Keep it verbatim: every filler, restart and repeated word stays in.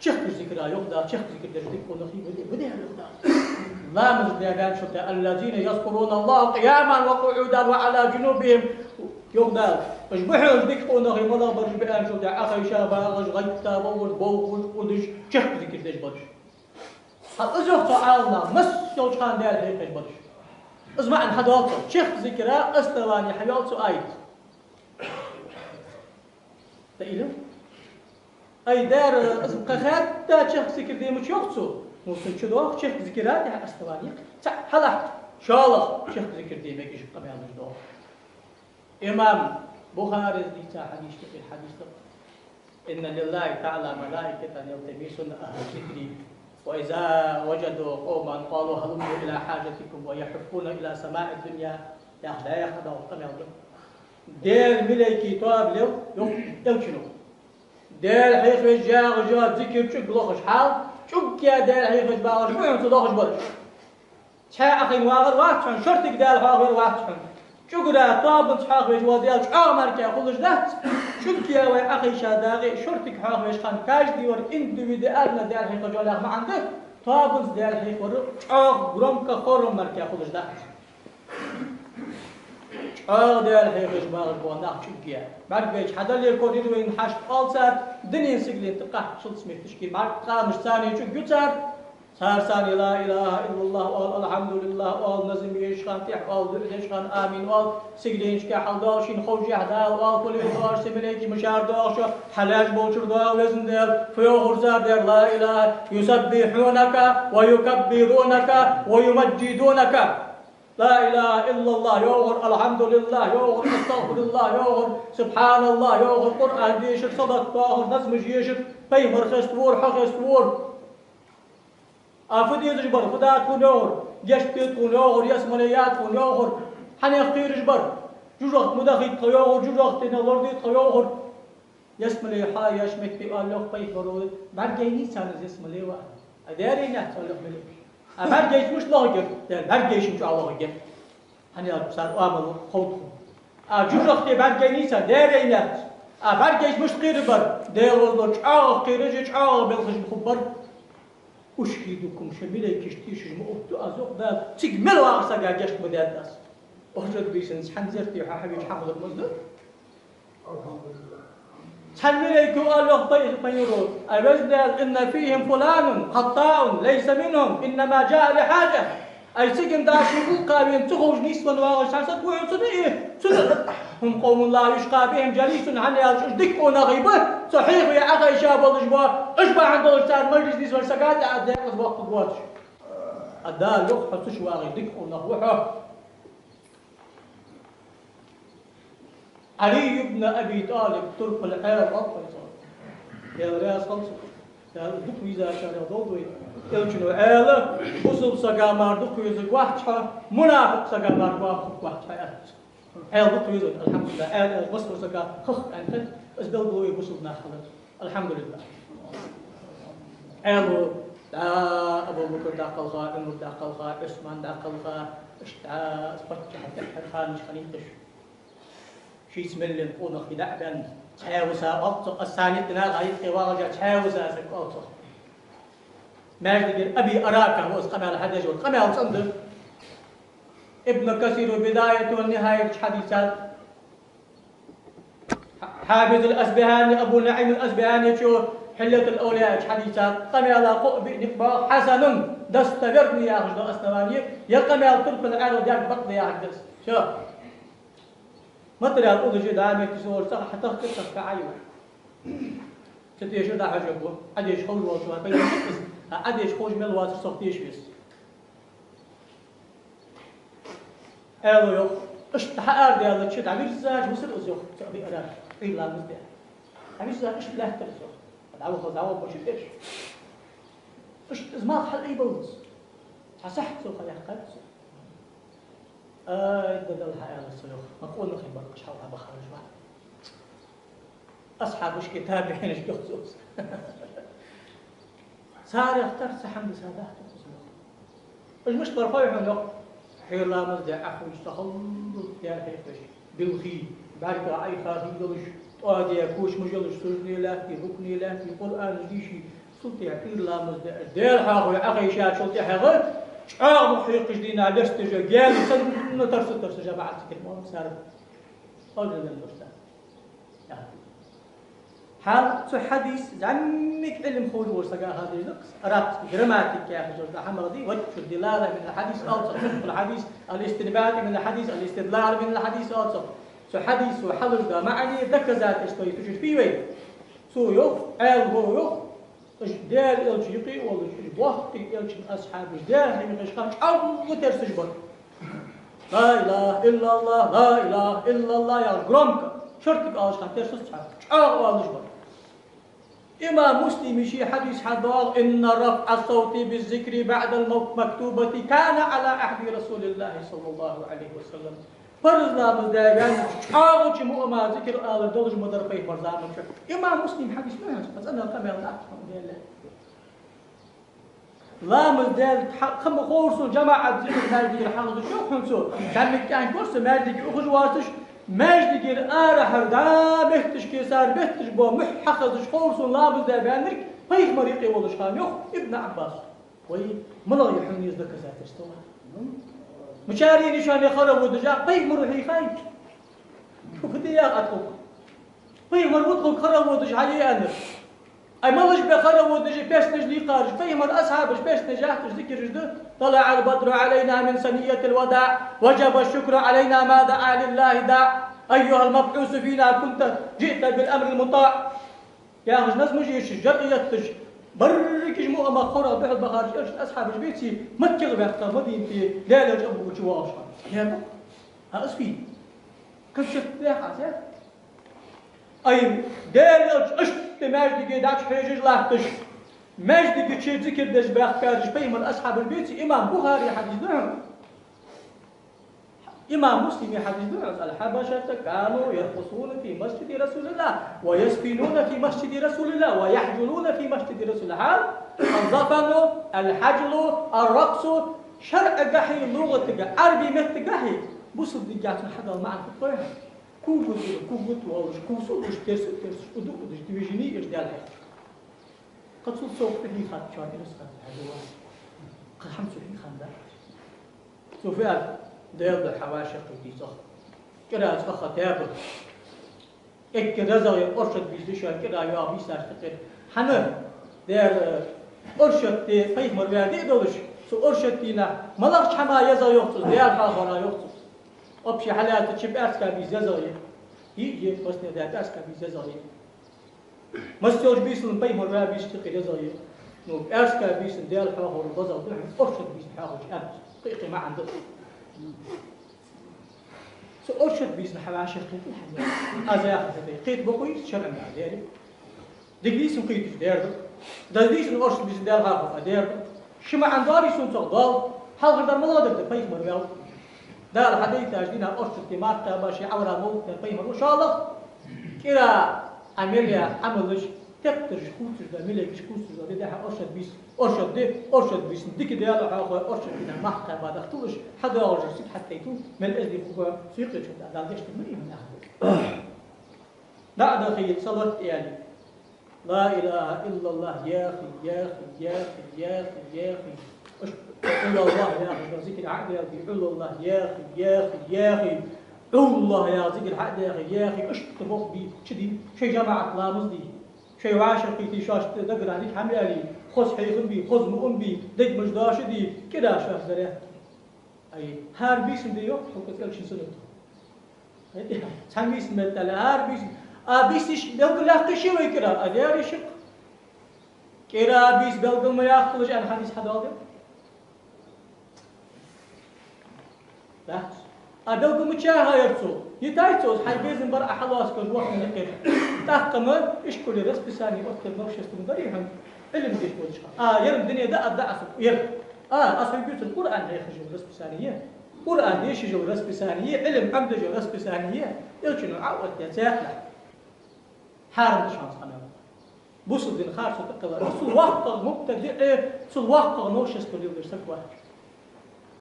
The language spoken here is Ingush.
Чехка зикар, йоах Дала, чехка зикар деш дика къонахий ба, ба дер, йоах Дала. Ламаз де баьнначул тӀехьагӀа: الذين يذكرون الله قياما وقعودا وعلى جنوبهم. Йоах Дала, уж ба хьона дика къонахий, малагӀа бараш ба аьнначул тӀехьагӀа, Ӏохайша багӀаш, гӀайтта бовлаш, бовхаш, удаш, чехка зикар деш бараш. Хьал из йоах цу Ӏаламнаха, масса йолча хана Даьла хьехаш бараш. Из маӀан хьадоал цо, чехка зикара основани хьайоал цу аята. Таилам? Ай, дера, из кхы хатта чехка зикар де мича йоах цо? Мусул чу доагӀа чехка зикара тӀехьа основани. Цхьа хьалахь, шоллагӀа чехка зикар де мегаш къамаьлаш доагӀа. Имам Бухарис дийца хьадис да, хьадис да: إن لله تعالى ملائكة يلتمسون أهل الذكر وإذا وجدوا قوما قالوا هلموا إلى حاجتكم ويحفون إلى سماء الدنيا. Яхаш да, яхаш да къамаьл да. Даьла малайкий тоаба лел, йоах, элчано. Даьла хьехавеш жагӀа-жагӀа зикар чӀуг лохаш хьал, чӀугге Даьла хьехавеш багӀаш ма хьона цу лохаш бараш. Цхьа Ӏохайна вагӀар вац хьона, шортига Даьла хьоахавар вац хьона. ЧӀугара тоабанца хьоахавеш вола Даьла чӀоагӀа мара хулаш дац. ЧӀугге вай Ӏохайша дагӀе, шортига хьоахавеш хана, каждый вар индивидуально Даьла хьехаш йола яха маӀан да, тоабанца Даьла хьехавар чӀоагӀа громко, хором мара хулаш дац. ЧӀоагӀа Даьла хьехаш багӀаш бола нах чӀугге. БӀаргайча хьадале корир вайна хьашт оал цар, дунен сигален тӀа къахьа шалца метташке бӀарг къамаш царна чӀуг ю цар. Цар санна لا إله إلا الله оал, الحمد لله оал, назам еш хана, тӀехьа оал, дуӀа деш хана, амин оал, сигаленашка хьалдоал, шин ховшехь Дала оал, кулин доагӀаш, са малайкаш мишар доагӀаш, хьалаьш болчур доагӀа, Везан Даьла, фу йоахар цар дера, لا إله, يسبحونك ويكبرونك ويمجدونك. لا إله إلا الله йоахар, الحمد لله йоахар, أستغفر الله йоахар, سبحان الله йоахар, Къуръан дешар, садакъа доахар, назмаш ешар, пайхамар хеставора, хьо хеставора. А фу дезаш бар, фу да тхона йоахар, гешт де тхона йоахар, ялсмале я тхона йоахар, хьанех кхераш бар, жожагӀате ма дахийта тхо йоахар, жожагӀатенах лораде тхо йоахар. Ялсмале хьалъеш метте оал йоах пайхамаро, бӀаргайнай царна из ялсмале ва. А дерригаш цо йоах малайкаш. А бӀаргайча мишта лохаргьяр? Дера, бӀаргайча чӀоагӀа лохаргьяр. ХӀана аьлча цар оамал ховш да. А жожагӀате бӀаргайнай царна, дерригаш. А бӀаргайча мишта кхераш бар? Дела возло чӀоагӀа кхераш, чӀоагӀа белхаш хургбар. أشهدكم, шо малайкашта тешаш ма отт аз, йоах Дала, цига мел вагӀача сага гешт ма даьд аз. Ожаг бийсанца хьанзарте хьо хьавеча хьахулар маза да? Цхьан малайко оал йоах пай-, пайхамаро: أي Везан Даьла, إن فيهم فلانا خطاء ليس منهم إنما جاء لحاجة. Ай, цигара да ший гӀулакха вена ца ховш нийсвенна вагӀаш цхьа саг ва хьона, цунна и, цунна. هم قوم لا يشقى بهم جليس, хӀана аьлча уж дика къонахий ба, цо хьехаве Ӏохайша болаш ба, уж бахьан долаш цар мажлис нийсвар сага тӀа а декъаза боккхаргвоацаш. А Дала йоах, хьо цу чу вагӀе дика къонах ва хьо. Ӏали ибн Аби ТӀалиб, Турпала Ӏаьла воккха ва из. Даьла раьза хилва цунна. Даьла дукха везачарех долда вай. Элчано аьлар: бусалба сага мара дукха везаргвац хьо, мунафикъ сага мара дукха везаргвац хьо, аьлар. Ӏаьла дукха веза вайна, алхьамдулиллахӀ. Ӏаьла, Ӏаьла массе сага хах аьнна хет, из белгало вай бусалба нах хилар. АлхьамдулиллахӀ. Ӏаьлас дӀа Абу Бакр дӀакхелха, Ӏумар дӀакхелха, Ӏусман дӀакхелха, иштта дӀа паччахьа тӀеххьара ханаш хиннай уж. Шийца мел лелаш къонахий дӀа а баьнна, цхьа виса оал цох, аз санна итт наха юкъе вагӀаш, цхьа виса саг оал цох. Маьждигера Аби Арака ва из къамаьл хьадеш, вар къамаьл цӀена да. Ибн Касира «Бидая ва Нихая» чу хьадийцад. Хьафиз ал-АсбахӀани, Абу НуӀайм ал-АсбахӀани чу «Хьилятул-Авлия» чу хьадийцад. Къамаьла кхоъ-биъ никъ ба, хьасанун, достоверный яхаш да основани, е къамаьл Турпала Ӏаьлас даьр бакъ да яхаш да из. Всё. Материал уллаш да, метте сога цӀагӀа хьатахка, тахка Ӏайва. Ца тешар дӀахьожаргва. Ӏадеша ховш волча вай пайда ца из. А Ӏадеша ховш мел воацар сох теша веза. Ӏаьлас йоах, иштта хьаарадаьлча, дӀавирзача висар из йоах, цу Аби Арак, Ӏуйра ламаз даь. ДӀавирзача иштта лаьттар из йоах. ДӀаваха, дӀаваха баши тӀеш. Иштта из малх хьалъайбаллалца. Цхьа сахьат цо ха яьккхад цо. Ай, дадал хьааьлар цо йоах, ма къонахий бар, уж хьалха бахараш ба. Асхьабашка, табиӀинашка йоах цо. Царех тара цхьа хӀама да са дахтар из йоах. Уж мишта бар хой хьона йоах? Ӏуйра ламаз даь Ӏохувча ца хала, Даьла хьехавеш, билхий, бӀарга Ӏайха хий долаш, ТӀоаде куш мужалаш сужуде лаьтте, рукуӀе лаьтте, Къуръанаш дийше, цул тӀехьа кхыйола ламаз де, Даьла хьоахаве Ӏохайшачул тӀехьагӀа, чӀоагӀа мухь хьекхаш дийнахьа лесташ, гаьна санна тарса-тарса жамаӀат зикар мо сара. Алжанал мурса. Хьал цу хьадис зӀамига Ӏилма ховш волча сага хьадийцар, арабский грамматика яхаш йола хӀама да, وجه الدلالة من الحديث оал цох, فقه الحديث, الاستنباط من الحديث, الاستدلال من الحديث оал цох. Цу хьадисо хьалаш да маӀан, доказательство цу чура фу я вай? Цо йоах, Ӏаьлас йоах, уж Даьла Элча юкъе волаш, уж боккхий Элчан асхьабаш, Даьла хьехаш хана чӀоагӀа терсаш бар. لا إله إلا الله، لا إله إلا الله яхаш громко, шортига оалаш хана терсаш цхьа, чӀоагӀа оалаш бар. Имам Муслима ший хьадис хьадоагӀа: إن رفع الصوت بالذكر بعد المكتوبة كان على عهد رسول الله صلى الله عليه وسلم. Парз ламаз даь ваьннача чӀоагӀача муама зикар алар долаш ма дар пайхамара заман чу. Имам Муслима хьадис ма яц, цӀена къамаьл дац, алхьамдулиллахӀ. Ламаз даь хьа-, хӀама ховр сона жамаӀат зикар маьждигера хьалхашка йоах хьона цо. ДӀа меттиг кӀаьнк бар со, маьждиге ухаш воацаш, маьждигера арахьара дӀа метташка сар бетташ бола мухь хьахазаш ховр сона ламаз даь ваьннарг пайхамар юкъе волаш хана, йоах Ибн Ӏаббаса. Вай, малагӀа я хьона из доказательство? Мичара я нишан хара водаш, пайхамаро хьийхай? Фу де яха атхук? Пайхамар ва тхога хара водаш хьае аьннар. Ай, малаш ба хара водаш, песнаш лийкхараш, пайхамара асхьабаша песнаш яхийташ зикараш да: طلع البدر علينا من ثنية الوداع، وجب الشكر علينا ما دعا لله داع، أيها المبعوث فينا كنت جئت بالأمر المطاع. Яхаш назмаш ешаш, жакъа етташ, берригаш муама хорах духьал бахараш, Элчан асхьабаш беций, Макках ваьккха Мадинате, Даьла Элча Абу-Бакр чу воагӀаш хана. Яьннай? А, из фу я? Концерт яха аз, я? Ай, Даьла Элча иштта маьждиге дӀачухьежаш латташ, маьждига чу зикар деш баьхкараш пайхамара асхьабаш беций, имам Бухарий хьадис да хьона. Имам Муслима хьадис да хьона: الحبشة كانوا يرقصون في مسجد رسول الله، ويزفنون في مسجد رسول الله، ويحجلون في مسجد رسول الله. Хьал, الزفن، الحجل، الرقص, шарӀагахьеи лугӀатагахьеи, Ӏарбий меттагахьеи, бусалба динагахьеи цун хьадоагӀа маӀан фуд хой хьона? Кугут, кугут волаш, кувсалуш, терсаш, терсаш, уду, удаш, движени еш Даьла хьехаш. Кхы цул совгӀа фу хьийхад шоана, ирас хана хьажа вац. Кхы хӀама цо хьийхад. Цо фу аьлар: Даьла духьа вӀашагӀкхийтте цӀагӀа. КӀира цӀагӀа таьба. Эггара езагӀа я оршот бийса шоай кӀира йоагӀа бийсаш тӀакхира. ХӀана? Дера, оршот де пайхамар ваь ди а долаш, цу оршот дийнахьа малагӀча хӀамах езагӀа йоах цо, Даьла хьоахавара йоах цо. Общий хьалаьцача пӀаьраска бийса езагӀа я. ЙиӀиг я, массане а даь пӀаьраска бийса езагӀа я. Масса йолча бийсанна пайхамар ваь бийса тӀакхира езагӀа я. Ну, пӀаьраска бийсанна Даьла хьоахавар базагӀа да хьона, оршот бийсанна хьоахавача аьнна. Кхы, кхы маӀан да. Цу оршот бийсанна хьо вӀашагӀкхийтте хьона. Аз яхар да, кхийтта бокъо йий шарӀан, дера. Дика дийсан кхийтача дера да. Деза дийсан оршот бийсанна Даьла хьоахавар, дера да. Ши маӀан доаллий сона цох? Доал. Хьалхардар малагӀа дар да? Пайхамар ваьв. Дала хьадайтача дийнахьа оршот де марха кхаьба, ший Ӏавара мовлат даь пайхамар ва. ШоллагӀа, кӀира Ӏа мел яь Ӏамалаш, тептараш хувцаш да, малейкаш хувцаш да ди да хьона оршот бийса, оршот де, оршот бийсанна дика Даьла хьоахаве, оршот дийнахьа марха кхаьба дахталуш, хьадоагӀаш дола сиха хьатӀаэтту, мел эздий хургва цу юкъе чу да, Дала гешт дойла ма ийман ахьа. ДӀа а дахе, салот а аьле. لا إله إلا الله яхе, яхе, яхе, яхе, яхе. Иштта Ӏулаллахь яхаш дола зикар хьа а даьле, Ӏулаллахь яхе, яхе, яхе. Ӏулаллахь яха зикар хьа а даьхе, яхе. Иштта бокъо бе чу де, шоай жамаӀат ламаз де. Шоай вӀашагӀкхийтте, шоашта дагара дика хӀама аьле, хоза хьехам бе, хоза муам бе, дегаш дош де, кӀира шоаш заряд де. Ай, хӀара бийсан де йоах тхога Элчан суннат. Ай, цхьан бийсан меттел, хӀара бийсан. А бийсаш белгалъяьккхий ший вай кӀира? А дера ший-кх. КӀира бийса белгал ма яьккхалаш аьнна хьадис хьадоаладаьд? Дац. А белгал мича яьхай цо? Йитай цо, хьай безам бар Ӏа хьалоацаш вахана юкъера. ТӀаккха-м ишколе расписание оттадаь новшество дарий хьона, Ӏилма деш волча хана. А, ер-м дуне да, а, да, аз ер. А, аз хьога йоах цунна, Къуръан хьехаш йола расписание я. Къуръан дешаш йола расписание я, Ӏилма Ӏомадеш йола расписание я. Элчано Ӏооттадаь царех. Хьарам да шоана цхьа мел. Бусалба дин харцо тӀакхелла. Цул воккхагӀа мубтадиӀ, цул воккхагӀа новшество леладеш саг вац.